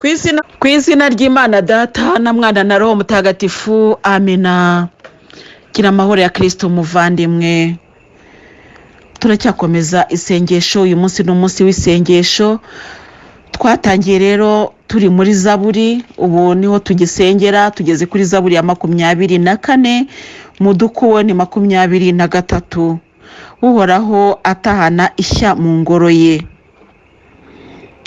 Ku izina ry'Imana Data na Mwana na Roho Mutagatifu, amina. Gira amahoro ya Kristo muvandimwe. Turacyakomeza isengesho, uyu munsi ni umunsi w'isengesho. Twatangiye rero turi muri Zaburi, ubu niho tugisengera, tugeze kuri Zaburi ya 24, mudukuwe ni 23. Uhoraho atahana ishya mu ngoro ye.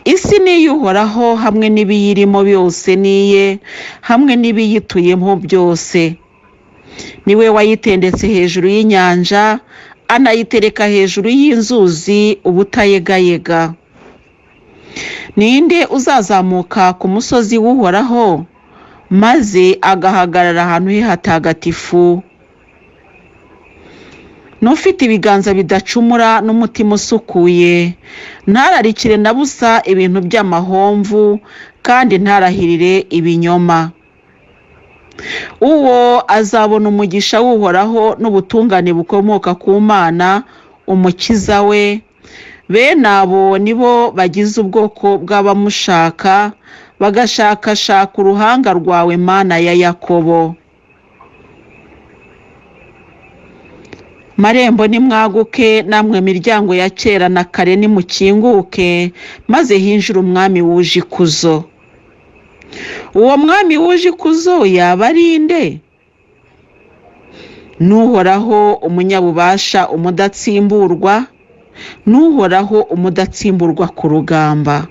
Isi ni iy'Uhoraho hamwe n'ibiyirimo byose niye, hamwe n'ibiyituyemo byose. Niwe wayitendetse hejuru y'inyanja, anayitereka hejuru y'inzuzi ubutayegayega. Ninde uzazamuka ku musozi w'Uhoraho, maze agahagarara ahantu he hatagatifu? N'ufite ibiganza bidacumura n'umutima usukuye, ntararikire na busa ibintu by'amahomvu, kandi ntarahirire ibinyoma. Uwo azabona umugisha w'Uhoraho n'ubutungane bukomoka ku Mana umukiza we. Bene abo nibo bagize ubwoko bw'abamushaka, bagashakashaka uruhanga rwawe, Mana ya Yakobo. Marembo nimwaguke, namwe miryango ya kera na kare nimukinguke, maze hinjire umwami wuje ikuzo. Uwo mwami wuje ikuzo yaba ari nde? N'Uhoraho umunyabubasha umudatsimburwa, n'Uhoraho umudatsimburwa ku rugamba.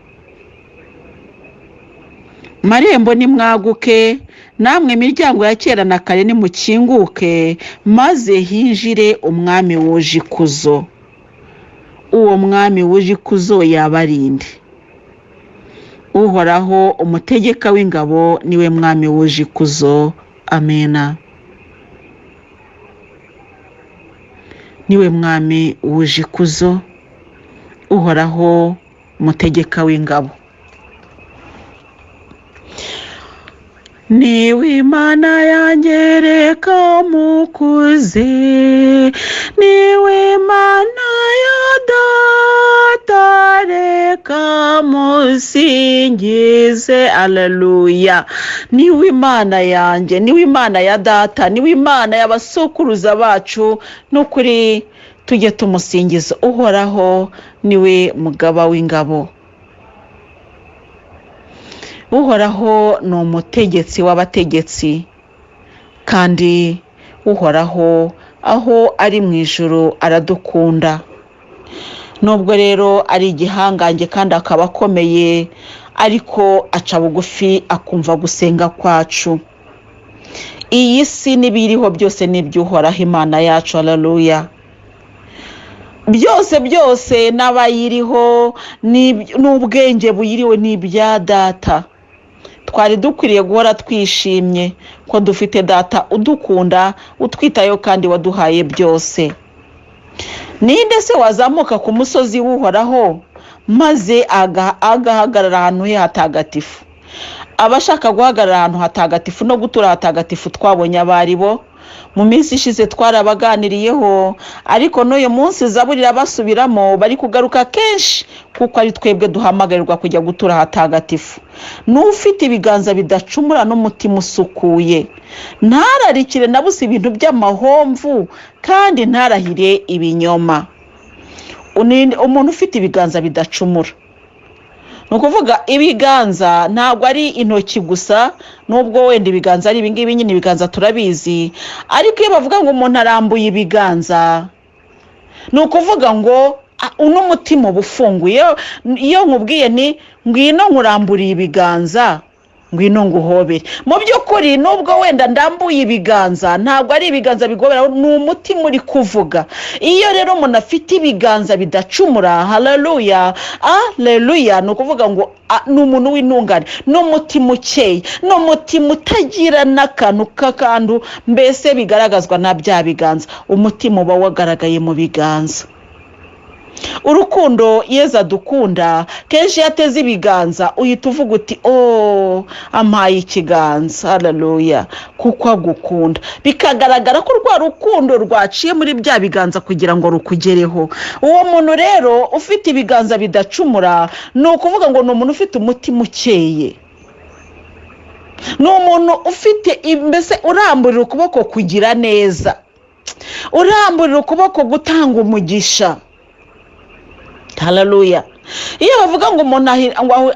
Marembo nimwaguke, namwe miryango ya kera na kare nimukinguke, maze hinjire umwami wuje ikuzo. Uwo mwami wuje ikuzo yaba ari nde? Uhoraho umutegeka w'ingabo niwe mwami wuje ikuzo. Amena. Niwe mwami wuje ikuzo, Uhoraho umutegeka w'ingabo. Niwe Imana yanjye reka mukuze, niwe Imana ya data reka musingize. Aleluya. Niwe Imana yanjye, niwe Imana ya data, niwe Imana y'abasokuruza bacu, n'ukuri tujye tumusingiza. Uhoraho niwe mugaba w'ingabo. Uhoraho ni umutegetsi w'abategetsi, kandi Uhoraho aho ari mu ijuru aradukunda. Nubwo rero ari igihangange kandi akaba akomeye, ariko aca bugufi akumva gusenga kwacu. Iyi si n'ibiriho byose ni iby'Uhoraho Imana yacu. Haleluya. Byose byose n'abayiriho n'ubwenge buyiriwe ni ibya data. Twari dukwiriye guhora twishimye ko dufite data udukunda, utwitayeho kandi waduhaye byose. Ninde se wazamuka ku musozi w'Uhoraho maze agahagarara ahantu he hatagatifu? Abashaka guhagarara ahantu hatagatifu no gutura hatagatifu twabonye abari bo. Mu minsi ishize twarabaganiriyeho, ariko n'uyu munsi Zaburi irabasubiramo, bari kugaruka kenshi kuko ari twebwe duhamagarirwa kujya gutura hatagatifu. N'ufite ibiganza bidacumura n'umutima usukuye, ntararikire na busa ibintu by'amahomvu, kandi ntarahire ibinyoma. Umuntu ufite ibiganza bidacumura, ni ukuvuga ibiganza ntabwo ari intoki gusa, nubwo wenda ibiganza ari ibingibi nyine, ibiganza turabizi, ariko iyo bavuga ngo umuntu arambuye ibiganza, ni ukuvuga ngo uno mutima uba ufunguye. Iyo nkubwiye ni ngwino nkuramburiye ibiganza, ngwino nguhobere, mu by'ukuri nubwo wenda ndambuye ibiganza, ntabwo ari ibiganza bigobera, ni umutima uri kuvuga. Iyo rero umuntu afite ibiganza bidacumura, haleluya, aleluya, ni ukuvuga ngo ni umuntu w'intungane, ni umutima ukeye, ni umutima utagira n'akantu k'akantu, mbese bigaragazwa na bya biganza. Umutima uba wagaragaye mu biganza. Urukundo Yezu adukunda, kenshi iyo ateze ibiganza uhita uvuga uti oh, ampaye ikiganza, haleluya, kuko agukunda. Bikagaragara ko rwa rukundo rwaciye muri bya biganza kugira ngo rukugereho. Uwo muntu rero ufite ibiganza bidacumura, ni ukuvuga ngo ni umuntu ufite umutima ukeye. Ni umuntu ufite, mbese uramburira ukuboko kugira neza, uramburira ukuboko gutanga umugisha. Hararuya. Iyo bavuga ngo umuntu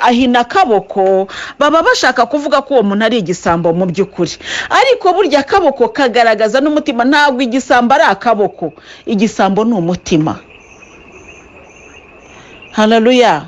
ahina akaboko, baba bashaka kuvuga ko uwo muntu ari igisambo mu by'ukuri. Ariko burya akaboko kagaragaza n'umutima. Ntabwo igisambo ari akaboko, igisambo ni umutima. Hararuya.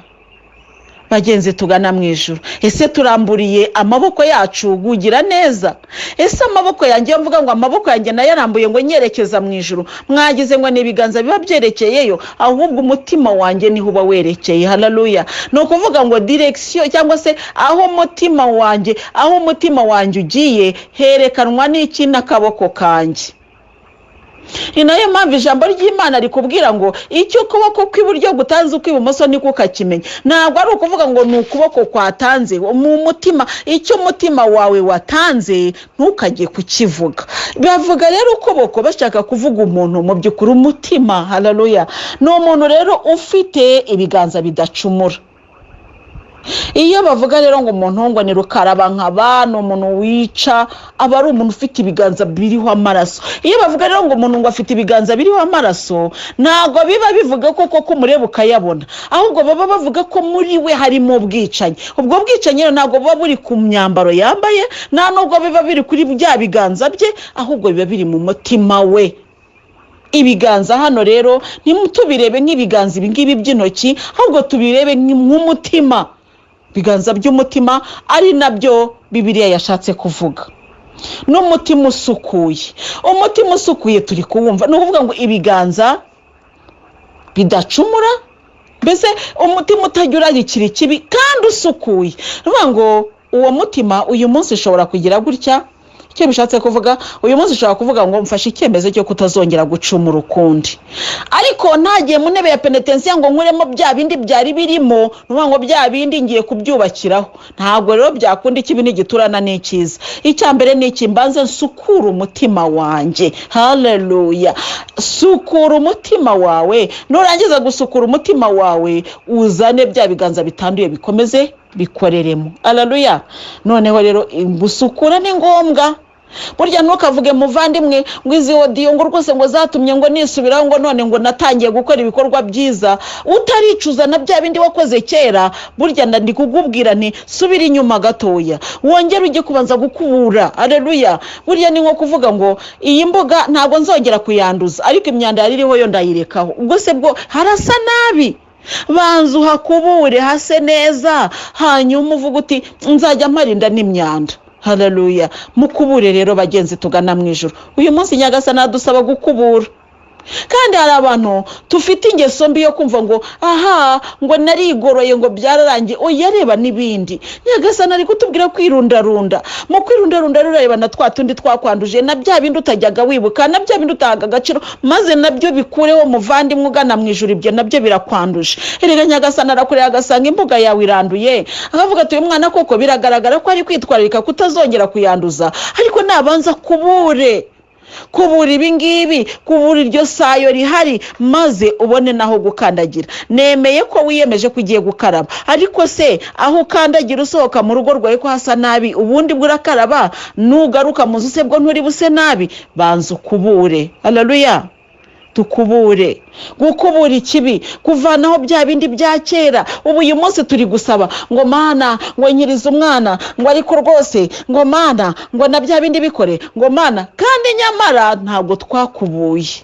Bagenzi tugana mu ijoro, ese turamburiye amaboko yacu kugira neza? Ese amaboko yanjye, iyo mvuga ngo amaboko yanjye nayo arambuye ngo nyerekeza mu ijoro, mwagize ngo ni ibiganza biba byerekeyeyo? Ahubwo umutima wanjye niho uba werekeye. Hararuya. Ni ukuvuga ngo direction, cyangwa se aho umutima wanjye ugiye herekanwa n'iki? N'akaboko kanjye. Ni nayo mpamvu ijambo ry'Imana rikubwira ngo icyo ukuboko kw'iburyo gutanze, ukw'ibumoso niko ukakimenya. Ntabwo ari ukuvuga ngo ni ukuboko kwatanze. Mu mutima, icyo umutima wawe watanze ntukajye kukivuga. Bavuga rero ukuboko bashaka kuvuga umuntu, mu by'ukuri umutima. Hararuya. Ni umuntu rero ufite ibiganza bidacumura. Iyo bavuga rero ngo umuntu ngo ni rukarabankaba, ni umuntu wica, aba ari umuntu ufite ibiganza biriho amaraso. Iyo bavuga rero ngo umuntu ngo afite ibiganza biriho amaraso, ntabwo biba bivuga ko koko umureba ukayabona, ahubwo baba bavuga ko muri we harimo ubwicanyi. Ubwo bwicanyi rero ntabwo buba buri ku myambaro yambaye, nta nubwo biba biri kuri bya biganza bye, ahubwo biba biri mu mutima we. Ibiganza hano rero ntitubirebe nk'ibiganza ibingibi by'intoki, ahubwo tubirebe nk'umutima, ibiganza by'umutima, ari nabyo Bibiliya yashatse kuvuga. N'umutima usukuye, umutima usukuye turi kuwumva. Ni ukuvuga ngo ibiganza bidacumura, mbese umutima utajya urarikira ikibi kandi usukuye. Ni ukuvuga ngo uwo mutima uyu munsi ushobora kugira gutya. Icyo bishatse kuvuga, uyu munsi ushobora kuvuga ngo mfashe icyemezo cyo kutazongera gucumura ukundi, ariko ntagiye mu ntebe ya penetensiya ngo nkuremo bya bindi byari birimo. Ni ukuvuga ngo bya bindi ngiye kubyubakiraho. Ntabwo rero byakunda. Ikibi ntigiturana n'icyiza. Icya mbere ni iki? Mbanze nsukure umutima wanjye. Haleluya. Sukura umutima wawe. Nurangiza gusukura umutima wawe, uzane bya biganza bitanduye bikomeze bikoreremo. Haleluya. Noneho rero gusukura ni ngombwa. Burya ntukavuge, muvandimwe, ngo izi audio ngo rwose ngo zatumye ngo nisubiraho, ngo none ngo natangiye gukora ibikorwa byiza, utaricuza na bya bindi wakoze kera. Burya ndi kukubwira nti subira inyuma gatoya, wongere ujye kubanza gukubura. Aleluya. Burya ni nko kuvuga ngo iyi mbuga ntabwo nzongera kuyanduza, ariko imyanda yari iriho yo ndayirekaho. Ubwo se bwo harasa nabi? Banza uhakubure hase neza, hanyuma uvuga uti nzajya mparinda n'imyanda. Haleluya. Mukubure rero, bagenzi tugana mu ijoro. Uyu munsi Nyagasani adusaba gukubura. Kandi hari abantu tufite ingeso mbi yo kumva ngo aha ngo narigoroye, ngo byararangiye. Oya, reba n'ibindi. Nyagasani ari kutubwira kwirundarunda. Mu kwirundarunda rero urareba na twa tundi twakwanduje, na bya bindi utajyaga wibuka, na bya bindi utahaga agaciro, maze nabyo bikureho. Muvandimwe ugana mu ijoro, ibyo nabyo birakwanduje. Erega Nyagasani arakureba agasanga imbuga yawe iranduye, akavuga ati uyu mwana koko biragaragara ko ari kwitwararika kutazongera kuyanduza, ariko nabanza kubure, kubura ibingibi, kubura iryo sayo rihari, maze ubone naho gukandagira. Nemeye ko wiyemeje ko ugiye gukaraba, ariko se aho ukandagira usohoka mu rugo rwawe ko hasa nabi, ubundi bwo urakaraba? Nugaruka mu nzu se bwo nturi buse nabi? Banza ukubure. Haleluya. Tukubure, gukubura ikibi, kuvanaho bya bindi bya kera. Ubu uyu munsi turi gusaba ngo Mana, ngo nkirize umwana, ngo ariko rwose ngo Mana, ngo na bya bindi bikore, ngo Mana, kandi nyamara ntabwo twakubuye.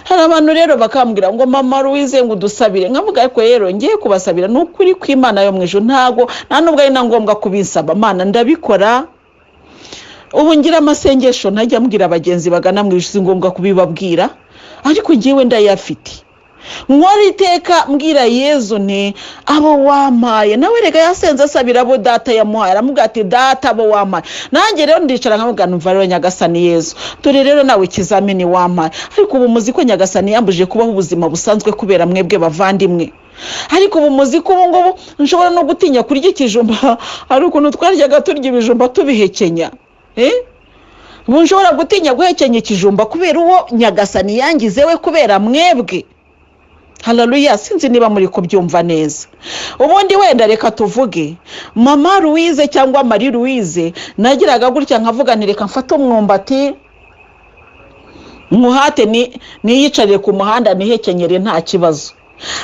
Hari abantu rero bakambwira ngo mama Louise, ngo udusabire. Nkavuga ariko rero ngiye kubasabira, ni ukuri kw'Imana yo mu ijuru, ntabwo nta nubwo ari na ngombwa kubinsaba. Mana, ndabikora. Ubu ngira amasengesho ntajya mbwira abagenzi bagana mu ijuru, si ngombwa kubibabwira, ariko ngewe ndayafite. Nkora iteka mbwira Yezu nti abo wampaye. Nawe reka yasenze asabira abo Data yamuhaye, aramubwira ati Data, abo wampaye. Nanjye rero ndicara nkamubwira, numva rero Nyagasani Yezu, dore rero nawe ikizamini wampaye. Ariko ubu muzi ko Nyagasani yambujije kubaho ubuzima busanzwe kubera mwebwe bavandimwe? Ariko ubu muzi ko ubu ngubu nshobora no gutinya kurya ikijumba? Hari ukuntu twaryaga turya ibijumba tubihekenya. Ubu nshobora gutinya guhekenya ikijumba kubera uwo Nyagasani yangize we kubera mwebwe. Haleluya! Sinzi niba muri kubyumva neza. Ubundi wenda reka tuvuge mama Louise cyangwa Marie Louise, nagiraga gutya nkavuga nti reka mfate umwumbati nkuhate niyicarire ku muhanda nihekenyere nta kibazo.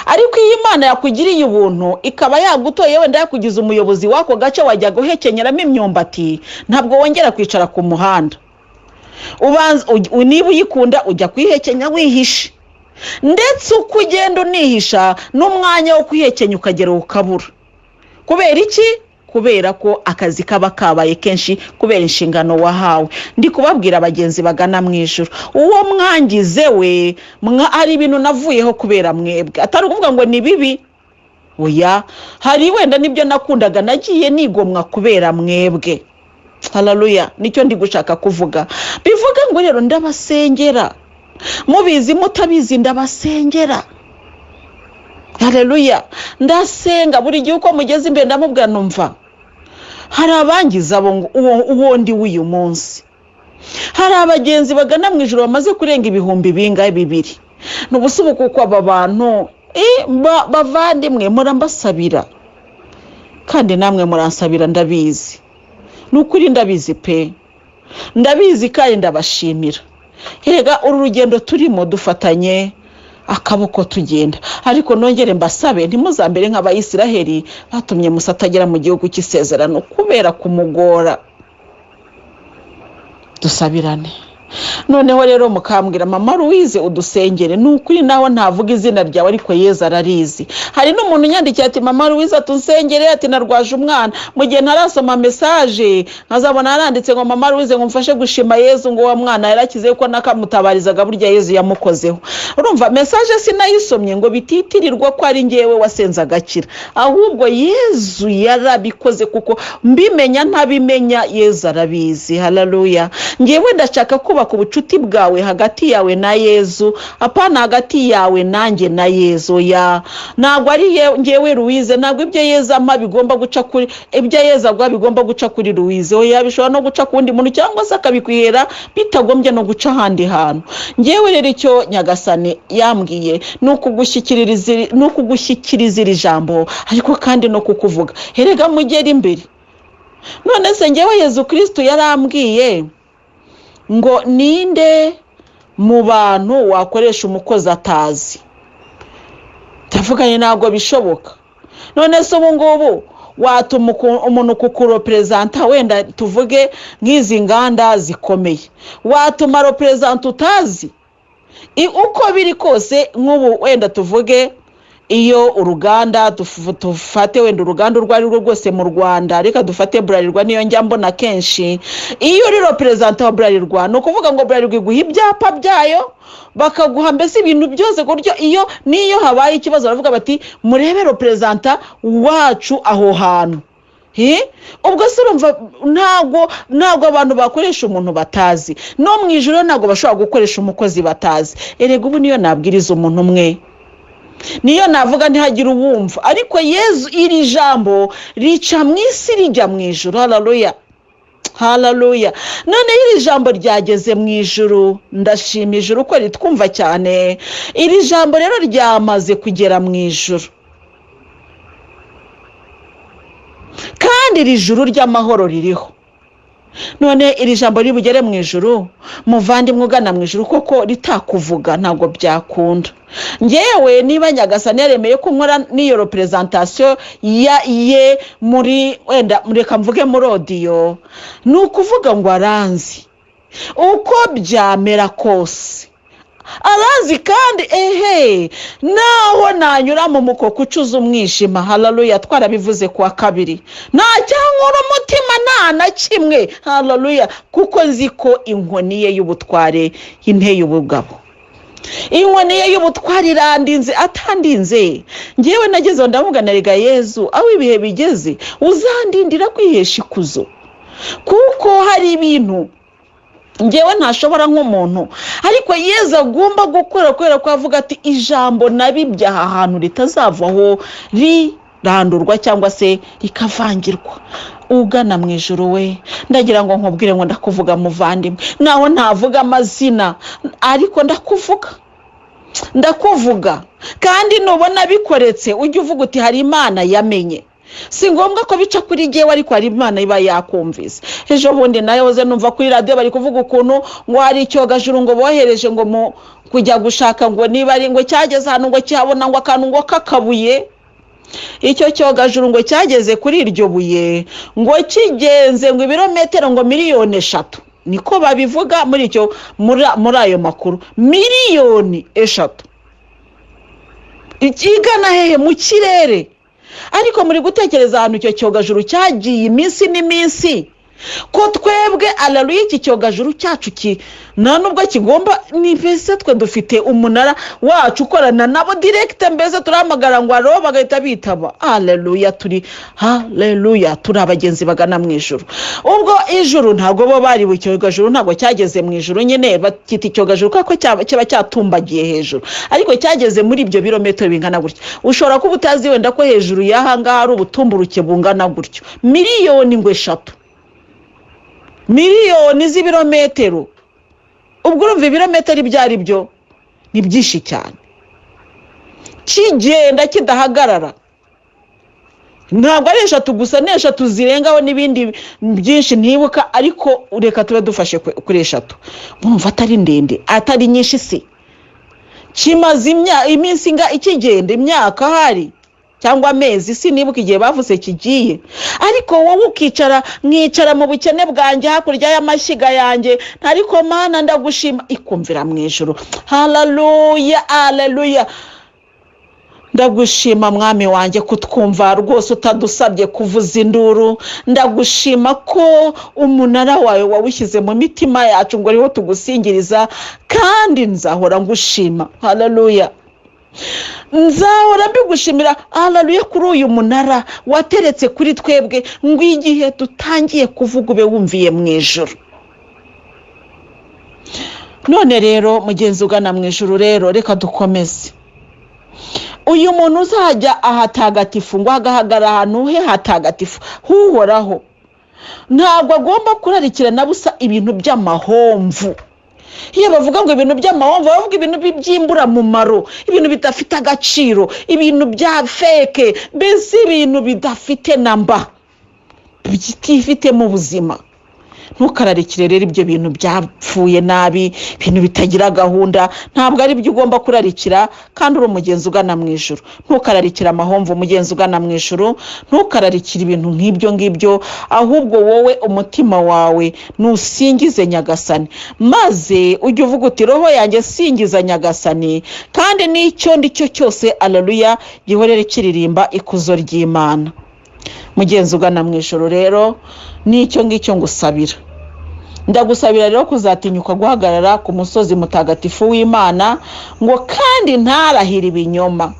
Ariko iyo Imana yakugiriye ubuntu ikaba yagutoye, wenda yakugize umuyobozi w'ako gace wajyaga uhekenyeramo imyumbati, ntabwo wongera kwicara ku muhanda. Niba uyikunda ujya kuyihekenya wihishe, ndetse uko ugenda unihisha n'umwanya wo kwihekenya ukagera ukabura. Kubera iki? Kubera ko akazi kaba kabaye kenshi, kubera inshingano wahawe. Ndi kubabwira abagenzi bagana mu ijuru, uwo mwangize we hari ibintu navuyeho kubera mwebwe, atari ukuvuga ngo ni bibi, oya, hari wenda nibyo nakundaga nagiye nigomwa kubera mwebwe. Haleluya! Nicyo ndi gushaka kuvuga. Bivuga ngo rero ndabasengera, mubizi mutabizi ndabasengera. Haleluya! Ndasenga buri gihe uko mugeze imbere ndamubwira, numva hari abangiza abo uwo ndi w'uyu munsi. Hari abagenzi bagana mu ijuru bamaze kurenga ibihumbi bingahe? 2. Ni ubusubu kuko aba bantu bavandimwe murambasabira, kandi namwe muransabira, ndabizi, ni ukuri ndabizi pe, ndabizi kandi ndabashimira. Erega uru rugendo turimo dufatanye akaboko tugenda, ariko nongere mbasabe ntimuzambere nk'Abayisiraheli batumye Musa atagera mu gihugu cy'isezerano kubera kumugora. Dusabirane. Noneho rero mukambwira mama Louise udusengere, ni ukuri nawe ntavuga izina ryawe ariko Yezu ararizi. Hari n'umuntu unyandikiye ati mama Louise atusengere, ati narwaje umwana, mu gihe ntarasoma message nkazabona yaranditse ngo mama Louise ngo mfashe gushima Yezu ngo wa mwana yarakize ko nakamutabarizaga burya Yezu yamukozeho. Urumva message sinayisomye ngo bititirirwa ko ari ngewe wasenze agakira, ahubwo Yezu yarabikoze kuko mbimenya ntabimenya Yezu arabizi. Haleluya! Ngewe ndashaka kubaka ubucuti bwawe hagati yawe na Yezu, apana hagati yawe nanjye na Yezu. Ya ntabwo ari ngewe Louise, ntabwo ibyo Yezu ampa bigomba guca kuri, ibyo Yezu aguha bigomba guca kuri Louise. Oya, bishobora no guca ku wundi muntu cyangwa se akabikwihera bitagombye no guca ahandi hantu. Ngewe rero icyo Nyagasani yambwiye ni ukugushyikiriza iri jambo, ariko kandi no kukuvuga. Erega mugere imbere. None se ngewe Yezu Kristu yarambwiye ngo ninde mu bantu wakoresha umukozi atazi? Ndavuganye ntabwo bishoboka. None se ubu ngubu watuma umuntu kukureperezanta, wenda tuvuge nk'izi nganda zikomeye, watuma reperezanta utazi? Uko biri kose nk'ubu wenda tuvuge iyo uruganda dufate wenda uruganda urwo ari rwo rwose mu Rwanda, reka dufate Bralirwa niyo njya mbona kenshi. Iyo uri reperezanta wa Bralirwa, ni ukuvuga ngo Bralirwa iguha ibyapa byayo, bakaguha mbese ibintu byose, ku buryo iyo niyo habaye ikibazo baravuga bati murebe reperezanta wacu aho hantu. Ubwo se urumva ntabwo abantu bakoresha umuntu batazi. No mu ijoro ntabwo bashobora gukoresha umukozi batazi. Erega ubu niyo nabwiriza umuntu umwe, niyo navuga ntihagire uwumva, ariko Yezu iri jambo rica mu isi rijya mu ijuru. Haleluya, haleluya! None iri jambo ryageze mu ijuru, ndashima ijuru ko ritwumva cyane. Iri jambo rero ryamaze kugera mu ijuru, kandi iri juru ry'amahoro ririho. None iri jambo ribugere mu ijuru, muvandimwe ugana mu ijuru, koko ritakuvuga ntabwo byakunda. Ngewe niba Nyagasani yaremeye ko nkora n'iyo reperezantasiyo ye muri wenda reka mvuge muri odiyo, ni ukuvuga ngo aranzi uko byamera kose, aranzi kandi ehe naho nanyura mu mukoko ucuza umwijima. Haleluya! Twarabivuze kuwa kabiri, nta cyankura umutima nta na kimwe. Haleluya! Kuko nzi ko inkoni ye y'ubutware inteye ubugabo, inkoni ye y'ubutware irandinze, atandinze ngewe nagezeho ndavuga na rega Yezu, aho ibihe bigeze uzandindira kwihesha ikuzo, kuko hari ibintu ngewe ntashobora nk'umuntu, ariko Yezu agomba gukora, kubera ko avuga ati ijambo nabibye aha hantu ritazavaho rirandurwa cyangwa se rikavangirwa. Ugana mu ijuru we, ndagira ngo nkubwire ngo ndakuvuga muvandimwe, naho ntavuga amazina ariko ndakuvuga. Ndakuvuga kandi nubona bikoretse ujye uvuga uti hari Imana yamenye. Si ngombwa ko bica kuri jyewe, ariko hari Imana iba yakumvise. Ejo bundi nayoze numva kuri radiyo bari kuvuga ukuntu ngo hari icyogajuru ngo bohereje ngo mu kujya gushaka ngo niba ari ngo cyageze ahantu ngo kihabona ngo akantu ngo k'akabuye. Icyo cyogajuru ngo cyageze kuri iryo buye ngo kigenze ngo ibirometero ngo 3 miliyoni, niko babivuga muri icyo muri ayo makuru. 3 miliyoni igana hehe? Mu kirere. Ariko muri gutekereza ahantu icyo cyogajuru cyagiye iminsi n'iminsi, ko twebwe, alaluya, iki cyogajuru cyacu nta nubwo kigomba ni mbese twe dufite umunara wacu ukorana nabo direct, mbese turahamagara ngo aro bagahita bitaba. Haleluya, turi, haleluya, turi abagenzi bagana mu ijuru. Ubwo ijuru ntabwo bo bari, icyogajuru ntabwo cyageze mu ijuru nyine, bakita icyogajuru kuko kiba cyatumbagiye hejuru, ariko cyageze muri ibyo birometero bingana gutya. Ushobora kuba utazi wenda ko hejuru y'aha ngaha hari ubutumburuke bungana gutyo, miliyoni ngo 3, miliyoni z'ibirometero. Ubwo urumva ibirometero ibyo ari byo ni byinshi cyane. Kigenda kidahagarara, ntabwo ari 3 gusa, ni 3 zirengaho n'ibindi byinshi ntibuka, ariko reka tube dufashe kuri 3. Mwumva atari ndende, atari nyinshi se? Kimaze iminsi ikigenda, imyaka ahari cyangwa amezi, sinibuka igihe bavuze kigiye. Ariko wowe ukicara, mwicara mu bukene bwanjye hakurya y'amashyiga yanjye, ariko Mana ndagushima, ikumvira mu ijuru. Haleluya, haleluya. Ndagushima Mwami wanjye kutwumva rwose utadusabye kuvuza induru. Ndagushima ko umunara wawe wawushyize mu mitima yacu ngo ariho tugusingiriza, kandi nzahora ngushima. Haleluya, nzahora mbigushimira. Haleluya, kuri uyu munara wateretse kuri twebwe ngo igihe dutangiye kuvuga ube wumviye mu ijuru. None rero mugenzi ugana mu ijuru rero, reka dukomeze. Uyu muntu uzajya ahatagatifu ngo agahagarara ahantu he hatagatifu huhoraho, ntabwo agomba kurarikira na busa ibintu by'amahomvu. Iyo bavuga ngo ibintu by'amahomvu, bavuga ibintu by'imburamumaro, ibintu bidafite agaciro, ibintu bya fake, mbese ibintu bidafite namba, bitifitemo ubuzima. Ntukararikire rero ibyo bintu byapfuye nabi, ibintu bitagira gahunda, ntabwo ari byo ugomba kurarikira kandi uri umugenzi ugana mu ijuru. Ntukararikire amahomvu, umugenzi ugana mu ijuru, ntukararikire ibintu nk'ibyo ngibyo, ahubwo wowe umutima wawe nusingize Nyagasani, maze ujye uvuga uti roho yanjye singiza Nyagasani, kandi n'icyo ndi cyo cyose, aleluya, gihorere kiririmba ikuzo ry'Imana. Mugenzi ugana mu ijuru rero, n'icyo ngicyo ngusabira. Ndagusabira rero kuzatinyuka guhagarara ku musozi mutagatifu w'Imana, ngo kandi ntarahire ibinyoma.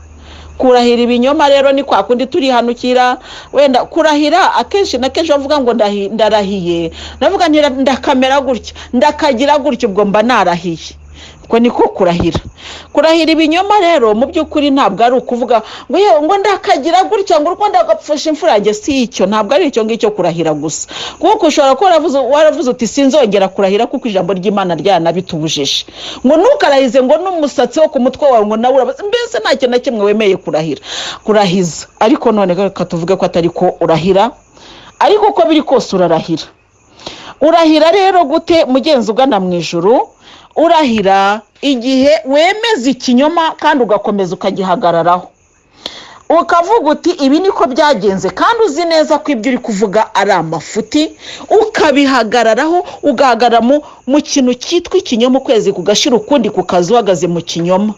Kurahira ibinyoma rero ni kwa kundi turihanukira. Wenda kurahira akenshi na kenshi bavuga ngo ndarahiye, ndavuga nti ndakamera gutya, ndakagira gutya, ubwo mba narahiye. Ubwo niko kurahira. Kurahira ibinyoma rero mu by'ukuri ntabwo ari ukuvuga ngo yewe ngo ndakagira gutya, ngo uko ndagapfusha imfura yanjye, si icyo, ntabwo ari icyo ngicyo kurahira gusa, kuko ushobora kuba waravuze uti sinzongera kurahira, kuko ijambo ry'Imana ryanabitubujije ngo ntukarahize ngo n'umusatsi wo ku mutwe wawe ngo nawe urabaze, mbese nta kintu na kimwe wemeye kurahira, kurahiza. Ariko none reka tuvuge ko atari ko urahira, ariko uko biri kose urarahira. Urahira rero gute, mugenzi ugana mu ijuru? Urahira igihe wemeza ikinyoma kandi ugakomeza ukagihagararaho, ukavuga uti ibi niko byagenze, kandi uzi neza ko ibyo uri kuvuga ari amafuti, ukabihagararaho, ugahagarara mu kintu cyitwa ikinyoma, ukwezi kugashira ukundi kukaza uhagaze mu kinyoma.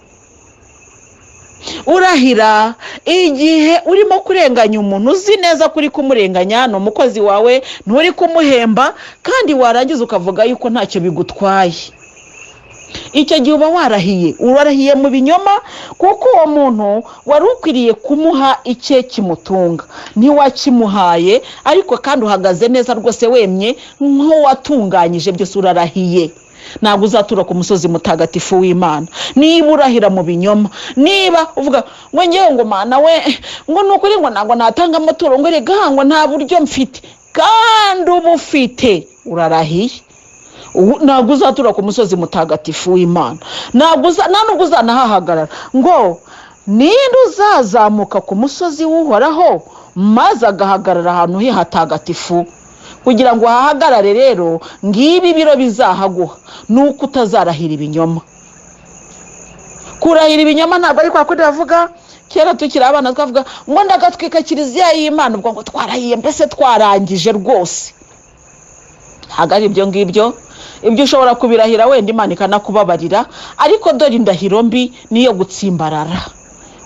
Urahira igihe urimo kurenganya umuntu, uzi neza ko uri kumurenganya, ni umukozi wawe, nturi kumuhemba, kandi warangiza ukavuga yuko ntacyo bigutwaye. Icyo gihe uba warahiye, urarahiye mu binyoma, kuko uwo muntu wari ukwiriye kumuha icye kimutunga ntiwakimuhaye, ariko kandi uhagaze neza rwose wemye nk'uwatunganyije byose. Urarahiye, ntabwo uzatura ku musozi mutagatifu w'Imana niba urahira mu binyoma. Niba uvuga ngo ngewe ngo Mana we, ngo ni ukuri ngo ntabwo natanga amaturo, ngo rega ngo nta buryo mfite, kandi uba ufite, urarahiye. Ntabwo uzatura ku musozi mutagatifu w'Imana, ntabwo nta nubwo uzanahahagarara. Ngo ninde uzazamuka ku musozi w'Uhoraho maze agahagarara ahantu he hatagatifu? Kugira ngo ahahagarare rero, ngibi ibiro bizahaguha, ni uko utazarahira ibinyoma. Kurahira ibinyoma ntabwo ari kwa kundi bavuga kera tukiri abana, twavuga ngo ndagatwika kiliziya y'Imana, ubwo ngo twarahiye, mbese twarangije rwose. Ntabwo ari ibyo ngibyo. Ibyo ushobora kubirahira wenda Imana ikanakubabarira, ariko dore indahiro mbi niyo gutsimbarara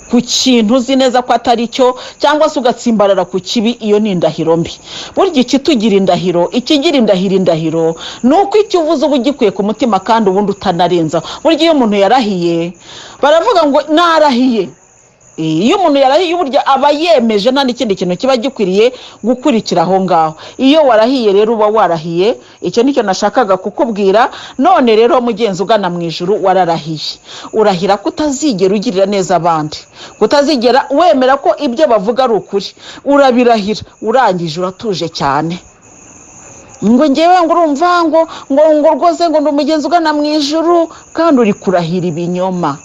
ku kintu uzi neza ko atari cyo, cyangwa se ugatsimbarara ku kibi. Iyo ni indahiro mbi. Burya ikitugira indahiro, ikigira indahiro indahiro, ni uko icyo uvuze uba ugikuye ku mutima kandi ubundi utanarenzaho. Burya iyo umuntu yarahiye, baravuga ngo narahiye. Iyo umuntu yarahiye, burya aba yemeje, nta n'ikindi kintu kiba gikwiriye gukurikira aho ngaho. Iyo warahiye rero, uba warahiye. Icyo nicyo nashakaga kukubwira. None rero mugenzi ugana mu ijuru, wararahiye, urahira ko utazigera ugirira neza abandi, kutazigera wemera ko ibyo bavuga ari ukuri. Urabirahira, urangije uratuje cyane, ngo ngewe ngo urumva ngo rwose ngo ndi umugenzi ugana mu ijuru, kandi uri kurahira ibinyoma,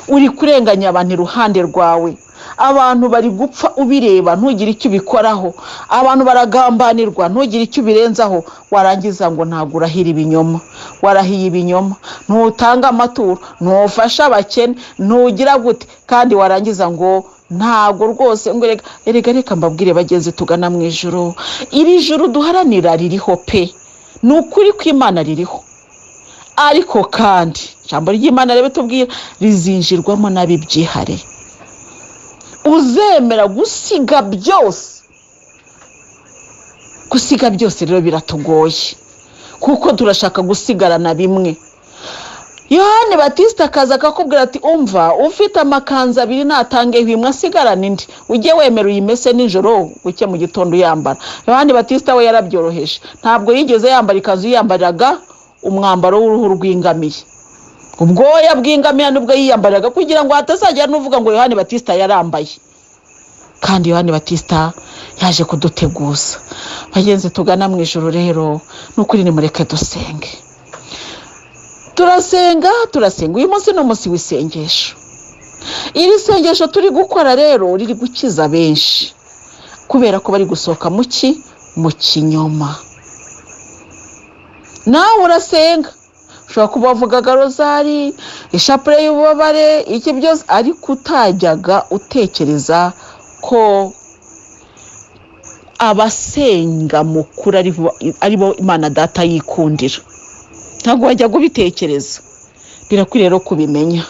uri kurenganya abantu iruhande rwawe. Abantu bari gupfa ubireba, ntugire icyo ubikoraho. Abantu baragambanirwa, ntugire icyo ubirenzaho. Warangiza ngo ntabwo urahira ibinyoma. Warahiye ibinyoma, ntutanga amaturo, ntufashe abakene, ntugira gute, kandi warangiza ngo ntabwo rwose, ngo erega erega. Reka mbabwire bagenzi tugana mu ijuru, iri juru duharanira ririho pe, ni ukuri kw'Imana ririho. Ariko kandi ijambo ry'Imana rero tubwira rizinjirwamo n'abibyihare, uzemera gusiga byose. Gusiga byose rero biratugoye, kuko turashaka gusigarana bimwe. Yohani Batisita akaza akakubwira ati: "Umva, ufite amakanzu abiri natangeho imwe asigarana indi, ujye wemera uyimese nijoro, buke mu gitondo uyambara." Yohani Batisita we yarabyoroheje, ntabwo yigeze yambara ikanzu, yiyambariraga umwambaro w'uruhu rw'ingamiya, ubwoya bw'ingamiya nibwo yiyambariraga, kugira ngo hatazajya n'uvuga ngo Yohani Batisita yarambaye. Kandi Yohani Batisita yaje kuduteguza. Bagenzi tugana mu ijuru rero, ni ukuri nimureke dusenge. Turasenga, turasenga. Uyu munsi ni umunsi w'isengesho. Iri sengesho turi gukora rero riri gukiza benshi, kubera ko bari gusohoka mu kinyoma. Nawe urasenga, ushobora kuba wavugaga rozari, ishapure y'ububabare, iki byose, ariko utajyaga utekereza ko abasenga mukuru ari bo Imana Data yikundira. Ntabwo wajyaga ubitekereza. Birakwiriye rero kubimenya,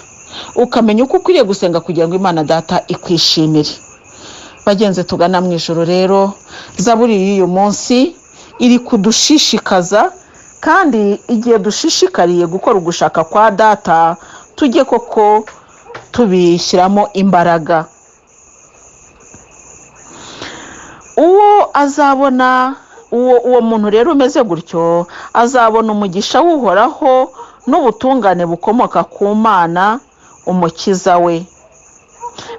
ukamenya uko ukwiriye gusenga kugira ngo Imana Data ikwishimire. Bagenzi tugana mu ijuru rero, zaburi y'uyu munsi iri kudushishikaza, kandi igihe dushishikariye gukora ugushaka kwa Data, tujye koko tubishyiramo imbaraga. Uwo azabona uwo muntu rero umeze gutyo, azabona umugisha w'Uhoraho n'ubutungane bukomoka ku Mana umukiza we.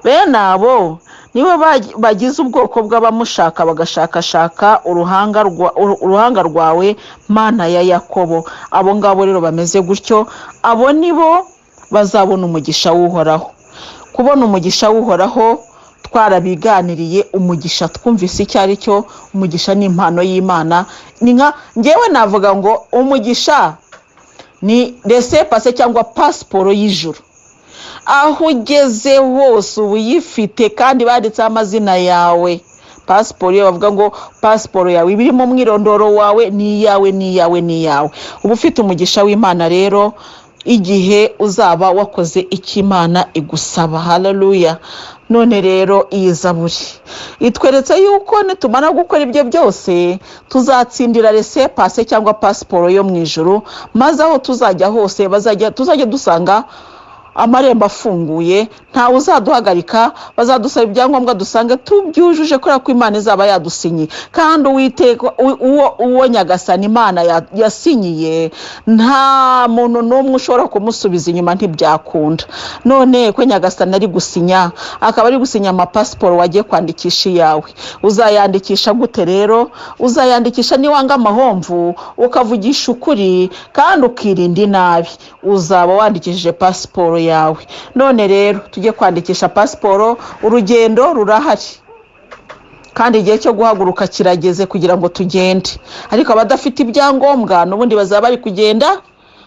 Bene abo nibo bagize ubwoko bw'abamushaka, bagashakashaka uruhanga rwawe, Mana ya Yakobo. Abo ngabo rero bameze gutyo, abo nibo bazabona umugisha w'Uhoraho. Kubona umugisha w'Uhoraho twarabiganiriye. Umugisha twumvise icyo ari cyo. Umugisha ni impano y'Imana. Ni nka ngewe navuga ngo umugisha ni laissez-passer cyangwa pasiporo y'ijuru. Aho ugeze hose uba uyifite, kandi banditseho amazina yawe. Pasiporo, iyo bavuga ngo pasiporo yawe, iba irimo umwirondoro wawe, ni iyawe, ni iyawe, ni iyawe. Uba ufite umugisha w'Imana rero igihe uzaba wakoze icyo Imana igusaba. Haleluya! None rero iyi zaburi itweretse yuko nitumara gukora ibyo byose, tuzatsindira laissez-passer cyangwa pasiporo yo mu ijuru, maze aho tuzajya hose bazajya tuzajya dusanga. Amarembo afunguye, ntawe uzaduhagarika. Bazadusaba ibyangombwa dusange tubyujuje, kubera ko Imana izaba yadusinyiye. Kandi Uwiteka, uwo Nyagasani Imana yasinyiye, nta muntu n'umwe ushobora kumusubiza inyuma, ntibyakunda. None ko Nyagasani ari gusinya, akaba ari gusinya amapasiporo, wagiye kwandikisha iyawe, uzayandikisha gute rero? Uzayandikisha niwanga amahomvu, ukavugisha ukuri kandi ukirinda inabi, uzaba wandikishije pasiporo yawe. None rero tujye kwandikisha pasiporo. Urugendo rurahari kandi igihe cyo guhaguruka kirageze kugira ngo tugende. Ariko abadafite ibyangombwa n'ubundi bazaba bari kugenda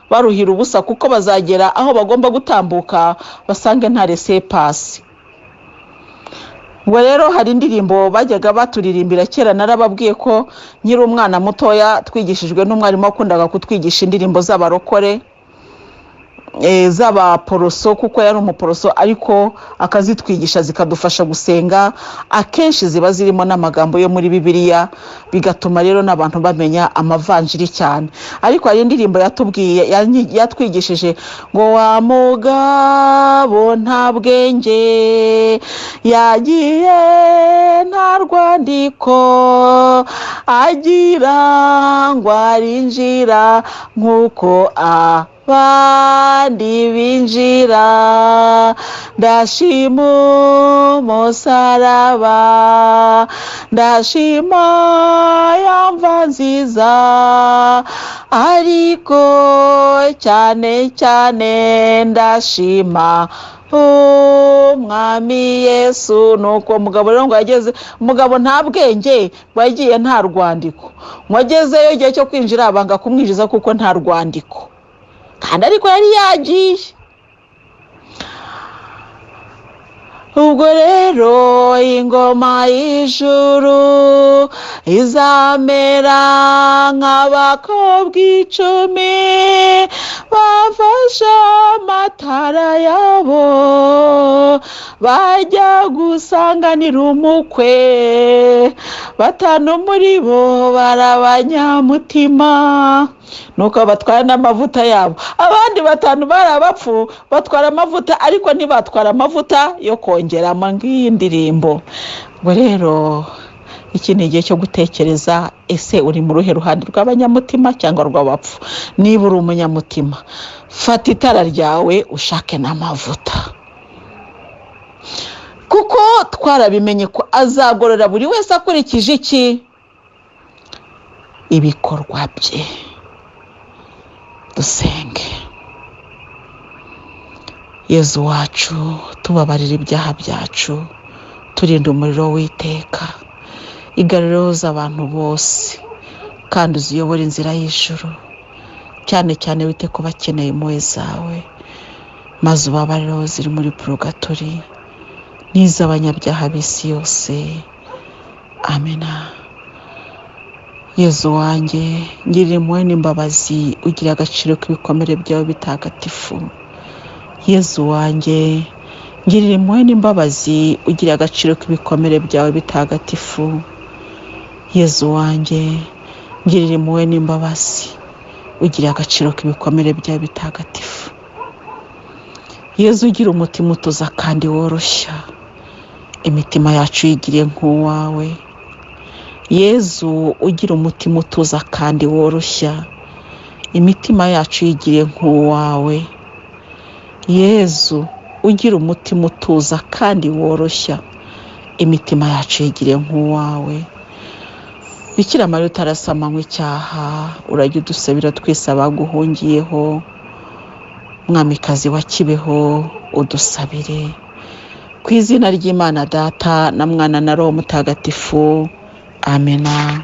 baruhira ubusa, kuko bazagera aho bagomba gutambuka basange nta laissez-passer. Ngo rero hari indirimbo bajyaga baturirimbira kera. Narababwiye ko nkiri umwana mutoya twigishijwe n'umwarimu wakundaga kutwigisha indirimbo z'abarokore, z'abaporoso, kuko yari umuporoso, ariko akazitwigisha zikadufasha gusenga. Akenshi ziba zirimo n'amagambo yo muri Bibiliya, bigatuma rero n'abantu bamenya amavanjiri cyane. Ariko hari indirimbo yatubwiye, yatwigishije ngo: "Wa mugabo nta bwenge yagiye nta rwandiko, agira ngo arinjira nk'uko abandi binjira. Ndashima umusaraba, ndashima ya mva nziza, ariko cyane cyane ndashima Umwami Yesu." Nuko umugabo rero ngo yageze, umugabo nta bwenge, ngo yagiye nta rwandiko, ngo agezeyo igihe cyo kwinjira banga kumwinjiza kuko nta rwandiko, kandi ariko yari yagiye. Ubwo rero ingoma y'ijuru izamera nk'abakobwa 10 bafashe amatara yabo bajya gusanganira umukwe. Batanu muri bo bari abanyamutima, nuko batwara n'amavuta yabo. Abandi batanu bari abapfu, batwara amavuta, ariko ntibatwara amavuta yo kongeramo. Ngiyi ndirimbo. Ubwo rero iki ni igihe cyo gutekereza: ese uri mu ruhe ruhande, rw'abanyamutima cyangwa rw'abapfu? Niba uri umunyamutima, fata itara ryawe ushake n'amavuta, kuko twarabimenye ko azagorora buri wese akurikije iki? Ibikorwa bye. Dusenge. Yezu wacu, tubabarira ibyaha byacu, turinda umuriro w'iteka, igaruriro abantu bose kandi uziyobore inzira y'ijuru, cyane cyane wite ku bakeneye impuhwe zawe, maze ubabarire aho ziri muri purogatori n'iz'abanyabyaha b'isi yose. Amena. Yezu wanjye, ngirira impuhwe n'imbabazi, ugira agaciro k'ibikomere byawe bitagatifu. Yezu wanjye, ngirira impuhwe n'imbabazi, ugira agaciro k'ibikomere byawe bitagatifu. Yezu wanjye, ngirira impuhwe n'imbabazi, ugira agaciro k'ibikomere byawe bitagatifu. Yezu ugira umutima utuza kandi woroshya, imitima yacu yigiriye nk'uwawe. Yezu ugira umutima utuza kandi woroshya, imitima yacu yigiriye nk'uwawe. Yezu ugira umutima utuza kandi woroshya, imitima yacu yigiriye nk'uwawe. Bikira Mariya utarasamanywe icyaha, urajya udusabira twese abaguhungiyeho. Mwamikazi wa Kibeho, udusabire. Ku izina ry'Imana Data na Mwana na Roho Mutagatifu, amena.